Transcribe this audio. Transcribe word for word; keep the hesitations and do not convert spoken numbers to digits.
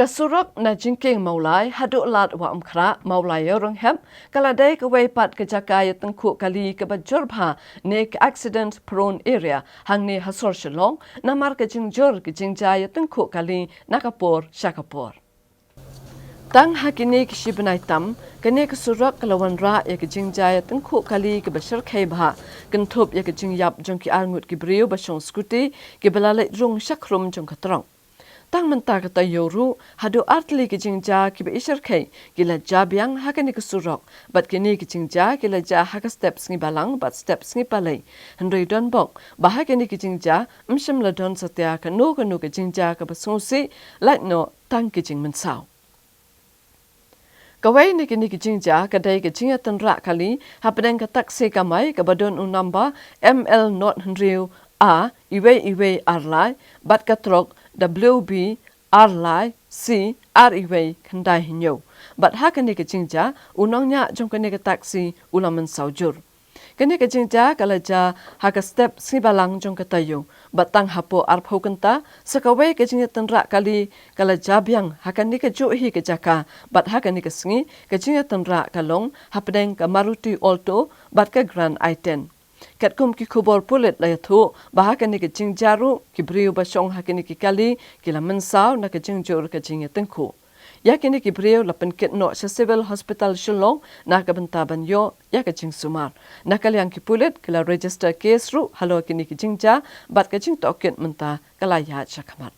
Ka surok na jingkieng Mawlai haduh lad Wah Umkhrah, Mawlai Ïawrynghep, ka la dei kawei pat ka jaka ïatyngkhuh kali kaba jur bha ne ka accident prone area hangne ha sor Shillong, namar ka jingjur ka jingjia ïatyngkhuh kali na ka por sha ka por. Tang ha kine ki shi bnai tam, kane ka surok ka la wanrah ïa ka jingjia ïatyngkhuh kali kaba shyrkhei bha, kynthup ïa ka jingïap jong ki arngut ki briew ba shong scooty kiba la leit rung shakhrum jong ka trok. Tang mynta ka taïew ruh, haduh artylli ki jingjia kiba ishyrkhei ki la jia biang ha kane ka surok, bad kine ki jingjia ki la jia ha ka step Sngi Balang bad step Sngi Palei. Hynrei donbok ba ha kine ki jingjia ym shym la don satia kano kano ka jingjia kaba sngewsih, lait noh tang ki jingmynsaw. Kawei na kine ki jingjia ka dei ka jingïatynrah kali hapdeng ka taksi kamai kaba don u number M L not hynriew A iwei iwei ar lai bad ka trok W B ar lai C ar iwei khyndai hynñiew. Bad ha kane ka jingjia, u nongñiah jong kane ka taksi u la mynsaw jur. Kane ka jingjia ka la jia ha ka step Sngi Balang jong ka taïew, bad tang hapoh arphew kynta sa kawei ka jingïatynrah kali ka la jia biang ha kane kajuh hi ka jaka, bad ha kane ka sngi ka jingïatynrah ka long hapdeng ka Maruti Alto bad ka Grand i ten. Katkum ki khubor pulit la ïathuh ba ha kane ka jingjia ruh ki briew ba shong ha kine ki kali ki la mynsaw na ka jingjur ka jingïatyngkhuh. Ïa kine ki briew la pynkit noh sha Civil Hospital Shillong na ka bynta ban ïoh ïa ka jingsumar. Na ka liang ki pulit ki la register case ruh halor kine ki jingjia, bad ka jingtohkit mynta ka la ïaid shakhmat.